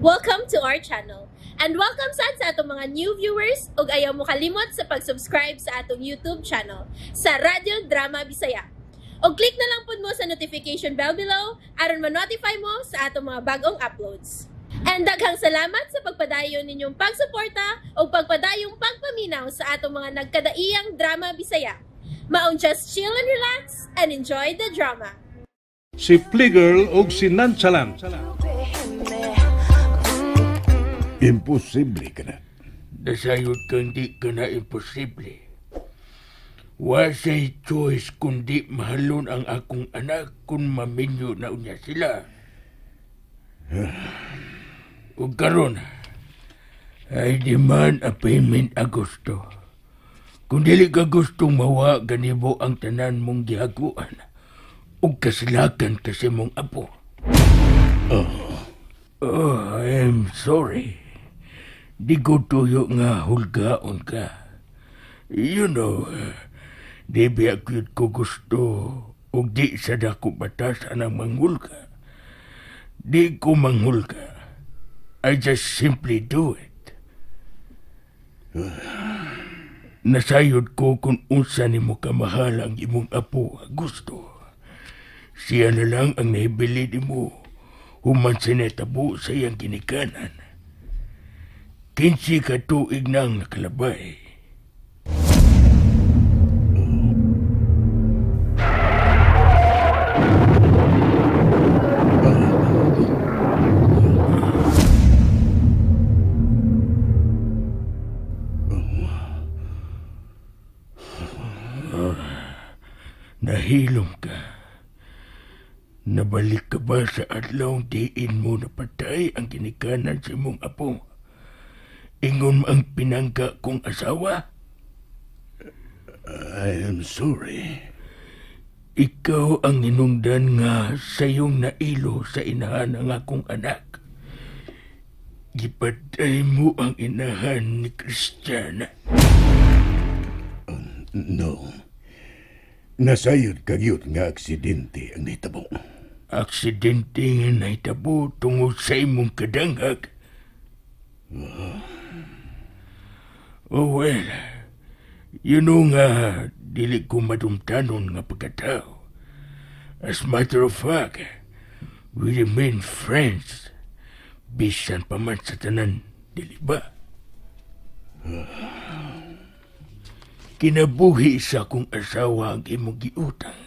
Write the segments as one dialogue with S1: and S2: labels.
S1: Welcome to our channel. And welcome sad sa atong mga new viewers ug ayaw mo kalimot sa pag-subscribe sa atong YouTube channel sa Radyo Drama Bisaya. Og click na lang pud mo sa notification bell below aron ma-notify mo sa atong mga bagong uploads. And daghang salamat sa pagpadayon ninyong pagsuporta ug pagpadayong pagpaminaw sa atong mga nagkadaiyang drama Bisaya. Maong just chill and relax and enjoy the drama.
S2: Si Fliegel ug si Nonchalant.
S3: Imposible ka na.
S4: Nasayod kang di ka na imposible. Wa say choice kundi mahalon ang akong anak kung maminyo na unya sila. Ug karon, I demand a payment, Agosto. Kung dili ka gustong mawa ganibo ang tanan mong gihaguan, ug kasilakan kasi mong apo. Oh, I'm sorry. Di ko tuyo nga hulgaon ka. You know, di biya gyud ko gusto ug di sa dako batas anang manghulga. Di ko manghulga. I just simply do it. Nasayod ko kung unsa nimo kamahal ang imong apo, Augusto. Siya na lang ang nahibili nimo human sa natabo sa iyang ginikanan. 15 ka tuig nang nakalabay. Nahilom ka. Nabalik ka ba sa adlaw diin mo napatay ang ginikanan sa imong apo? Ingon ang pinangga kong asawa?
S3: I am sorry.
S4: Ikaw ang ninungdan nga sa iyong nailo sa inahan ang akong anak. Gipatay mo ang inahan ni Christian.
S3: No. Nasayod kagyot nga aksidente ang nahitabo.
S4: Aksidente nga nahitabo tungod sa imong kadanghag. Oh well, you know nga dili ko madumtanon nga pagkatao. As matter of fact, we remain friends. Bisan pa man sa tanan, dili ba? Kinabuhi sa akong asawa ang imong giutang.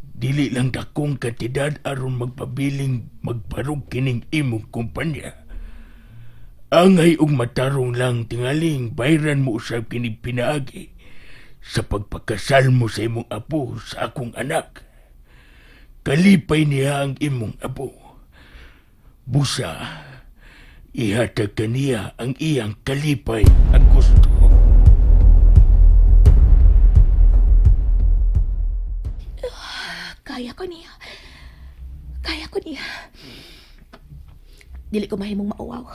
S4: Dili lang dakong kantidad aron magpabiling magbarog kining imong kumpanya. Angay og matarong lang tingaling bayran mo usab kining pinaagi sa pagpakasal mo sa imong apo sa akong anak. Kalipay niya ang imong apo. Busa, ihatag kaniya ang iyang kalipay ang gusto.
S5: Kaya ko niya. Kaya ko niya. Dili ko mahimong mauwaw.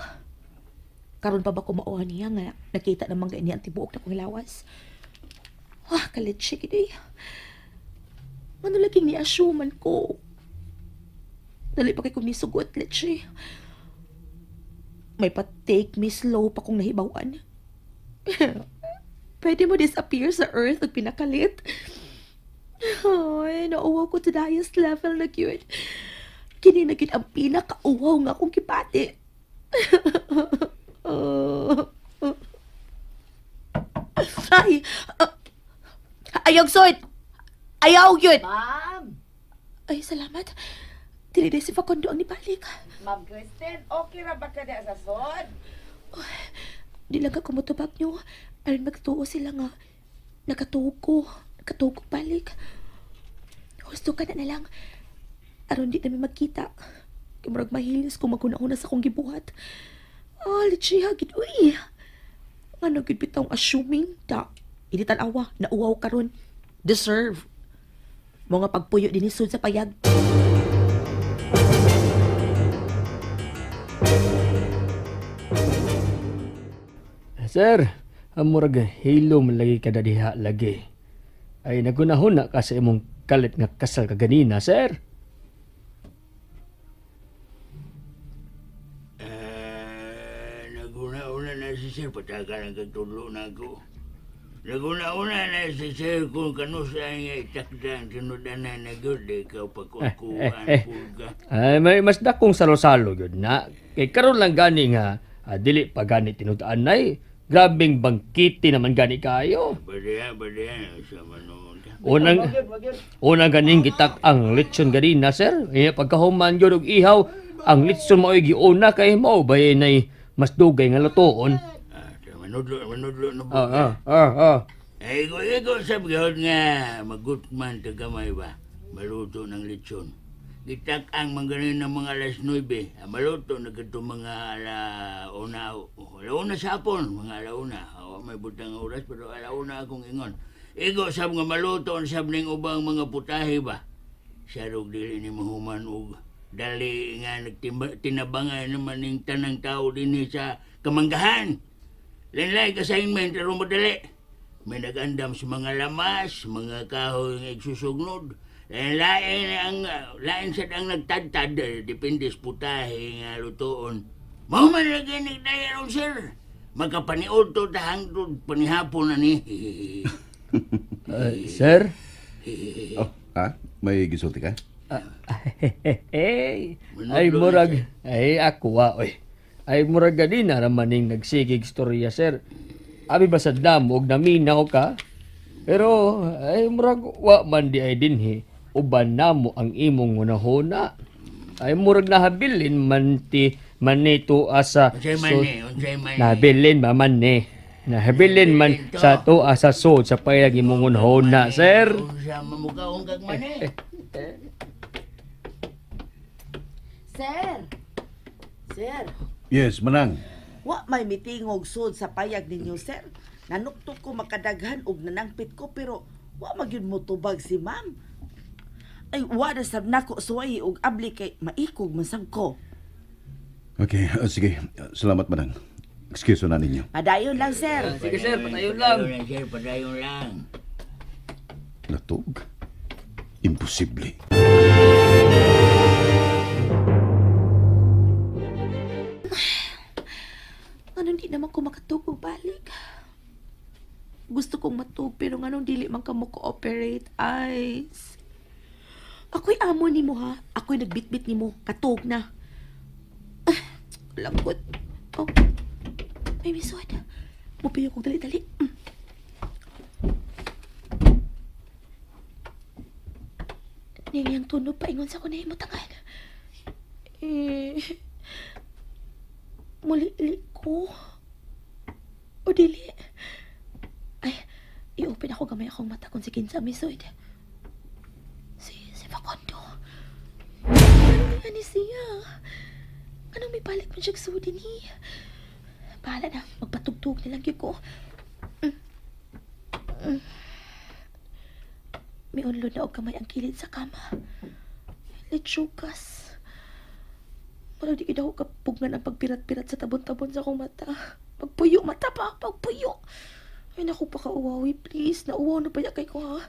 S5: Karon pa ba ko mauwaw niya nga nakita namang niya ang tibuok na kong lawas. Ah, kalit siya gid. Ano laging ni-assume man ko? Dali pa kay kong nisugot, leche. May pa-take me slow pa kong nahibawan. Pwede mo disappear sa earth ug pinakalit. Ay, nauwaw ko to the highest level na gyud. Kini na gyud ang pinakauwaw nga akong gibati. Ay, ayaw sod. Ayaw gyud.
S6: Ma'am.
S5: Ay, salamat. Dili si Facundo ang nibalik.
S6: Ma'am Kristen, okay ra ba ka sa sod?
S5: Oh, di lang ako motubag nyo. Aron magtuo sila nga. Nakatuog ko. Nakatuog ko balik. Husto ka na lang. Aron di namin magkita. Kay murag mahilis kung maguna-una sa akong gibuhat. Ah, leche, hagid. Uy! Ano gid bitawng assuming ta? Hindi tanawa, nauwaw karon. Deserve. Mga pagpuyo din sud sa payag.
S7: Sir, murag hilom lagi kada diha lagi. Ay nagunahon na ka sa imong kalit nga kasal kaganina, sir.
S4: Naguna-una na si sir, pataka lang kagtudlo na ako. Naguna-una na si sir kung kanusa nga itakda ang tinudanan na gyud, di ka pagkukuhan pulga.
S7: Ay, may mas dakong salo-salo yun na. Kay karon lang gani nga, dili pa gani tinutaan ay. Grabing bangkiti naman gani kayo.
S4: Badaya, badaya, sa manood.
S7: Unang ganing gitak ang lechon ganina, sir. Eh, pagkahuman yun og ihaw, ang lechon mao'y giuna kay mao ba nay mas dugay nga lutoon.
S4: Manudlo na po. Ay, igo sa gyud nga magutman ta gamay ba. Maluto ng lechon. Gitak ang mga ng mga alas 9. Maluto na kadto mga alauna. Alauna sa hapon, mga alauna. O, may butang oras pero alauna akong ingon. Igo sab nga maluto ang sab ning ubang mga putahe ba. Sarog dili ni mahuman og dali nga tinabangan naman ning tanang tao dinhi sa kamanggahan. Lain-lain assignment aron madali. May nag-andam sa mga lamas, mga kahoy nga igsusugnod. Lain ang lain sad ang nagtadtad, depende sa putahe nga lutoon. Mao man lagi nagdayaron sir. Makapaniod to ta hangtod panihapon ani.
S7: Sir?
S3: Oh, ha? May gisulti ka?
S7: Ay murag, ay ako oy. Ay murag ganina raman ning nagsigig storya sir. Abi ba sa damo og naminaw ka? Pero ay murag wa man di ay dinhi uban namo ang imong hunahuna. Ay murag nahabilin man ti manito asa
S4: unsay man ni, unsay man.
S7: Nahabilin ba man ni. Nahabilin man sa to asa sod sa payag imong hunahuna sir.
S4: Unsa mamukaon kag man eh.
S6: Sir. Sir.
S3: Yes, manang.
S6: Wa may mitingog sud sa payag ninyo, sir. Nanuktok ko makadaghan og nanangpit ko pero wa magyud mo tubag si ma'am. Ay wa na sab nako suway og abli kay maikog man sab ko.
S3: Okay, sige. Salamat manang. Excuse na ninyo.
S6: Padayon lang, sir.
S7: Sige sir, padayon lang.
S4: Padayon lang, sir, padayon lang.
S3: Natug? Imposible.
S5: Anong di naman ko makatug og balik? Gusto kong matug pero nganong dili man ka mo cooperate, Ice. Ako'y amo nimo ha. Ako'y nagbitbit nimo. Katug na. Langkot. Oh. May misod. Mupiyo kong dali-dali. Ningiyang tunog paingon sa kunay mo tangan. Eh, muli-li ko. O dili. Ay, i-open ako gamay akong mata kung si Kinsa misod. Si Facundo. Ano nga ni siya? Anong may balik man siyang sudin ni? Bahala na, magpatugtug na lang yun ko. May unlod na og kamay ang kilid sa kama. Lechugas. Mara di daw kapugnan ang pagpirat-pirat sa tabon-tabon sa akong mata. Pagpuyo, mata pa! Pagpuyo! Ay, naku, pakauwawi, please. Nauwaw na paya kay ko, ha?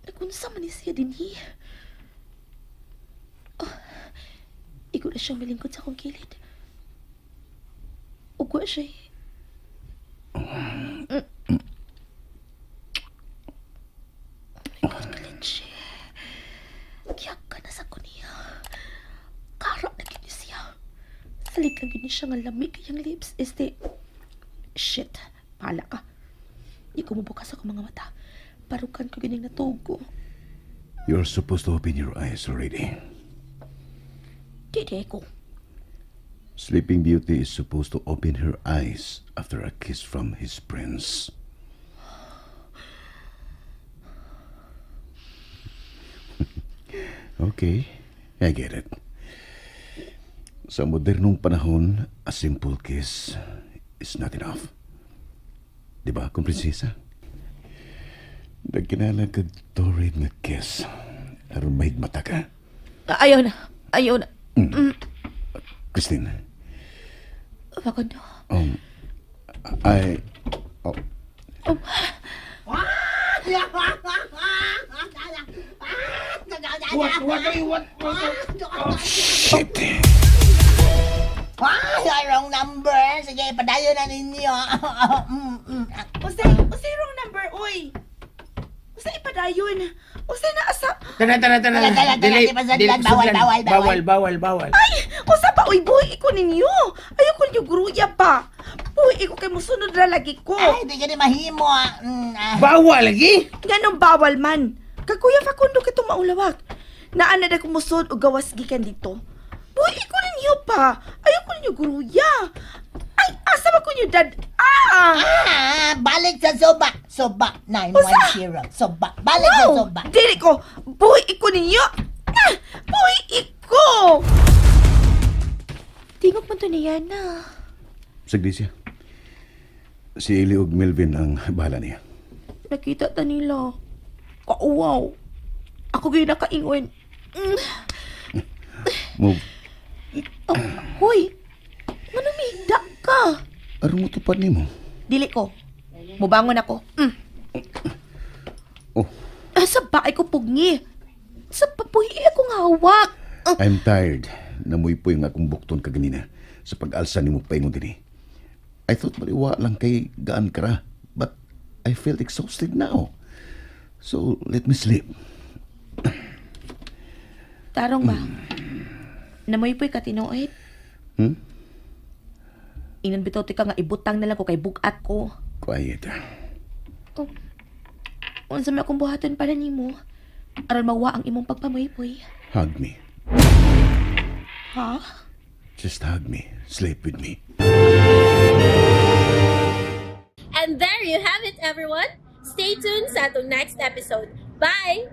S5: Nagunsa man ni siya dinhi. Oh, igo na siyang milingkod sa akong kilid. Ugwa siya, eh. Ay, God, kalitsi. Kiyak ka na sa ko niya. Kara na gini siya. Salig lang gini siya nga lamig kayang lips. Este, shit, pala ka. Di ko mabukas ako mga mata. Parukan ko gining natuog ko.
S3: You're supposed to open your eyes already.
S5: Di ko.
S3: Sleeping Beauty is supposed to open her eyes after a kiss from his prince. Okay, I get it. Sa modernong panahon, a simple kiss is not enough. Diba, kung prinsesa? Nagkinala kag torrid nga kiss. Aron mahigmata ka.
S5: Ayaw na. Ayaw na.
S3: Christine.
S5: Facundo.
S3: I... Oh.
S5: Oh.
S3: What? Oh, shit.
S6: Ay,
S8: number. Sige, padayon na ninyo.
S6: Usay, usay wrong number, oy. Usay ipadayon. Usay na asa.
S4: Tana, tana, tana.
S8: Tala, tala, tala,
S4: Dili,
S8: di pa sudlan.
S4: dili,
S8: Bawal,
S4: sudlan.
S8: bawal, bawal.
S4: Bawal, bawal, bawal.
S6: Ay, usa pa oy buhi ko ninyo. Ayaw ko ninyo gruya pa. Buhi ko kay musunod ra lagi ko.
S8: Ay, di ka ni mahimo. Ah. Ah.
S4: Bawal lagi?
S6: Nganong bawal man. Kag Kuya Facundo kitong maulawak. Naa na ko musod og gawas gikan dito. Buhi ko ninyo pa. Ayaw ko ninyo gruya. Ay, asa ba ko ninyo dad? Ah!
S8: Ah, balik sa soba. Soba, 910. Soba. Balik sa
S6: No!
S8: soba.
S6: Dili ko! Buhi ko ninyo! Ah! Buhi ko!
S5: Tingog man to ni Yana.
S3: Sagdi siya. Si Eli ug Melvin ang bahala niya.
S5: Nakita ta nila. Kauwaw. Ako gyud nakaingon.
S3: Move.
S5: Oh, hoy. Manumigda ka.
S3: Aron mo tupad nimo.
S5: Dili ko. Mubangon ako.
S3: Oh,
S5: Ah, sa baay ko pugni. Sa papuhi akong hawak. Ah,
S3: I'm tired. Namuypoy nga akong bukton kaganina sa pag-alsa nimo paingon dinhi. I thought maliwa lang kay gaan kara, but I felt exhausted now. So, let me sleep.
S5: Tarong ba? Namoy-poy ka tinuod. Ingnan bitaw ti ka nga ibutang na lang ko kay bugat ko.
S3: Quiet.
S5: Oh. Unsa may akong buhaton para nimo? Aron mawa ang imong pagpamoy-poy.
S3: Hug me.
S5: Ha?
S3: Just hug me. Sleep with me.
S1: And there you have it, everyone. Stay tuned sa atong next episode. Bye!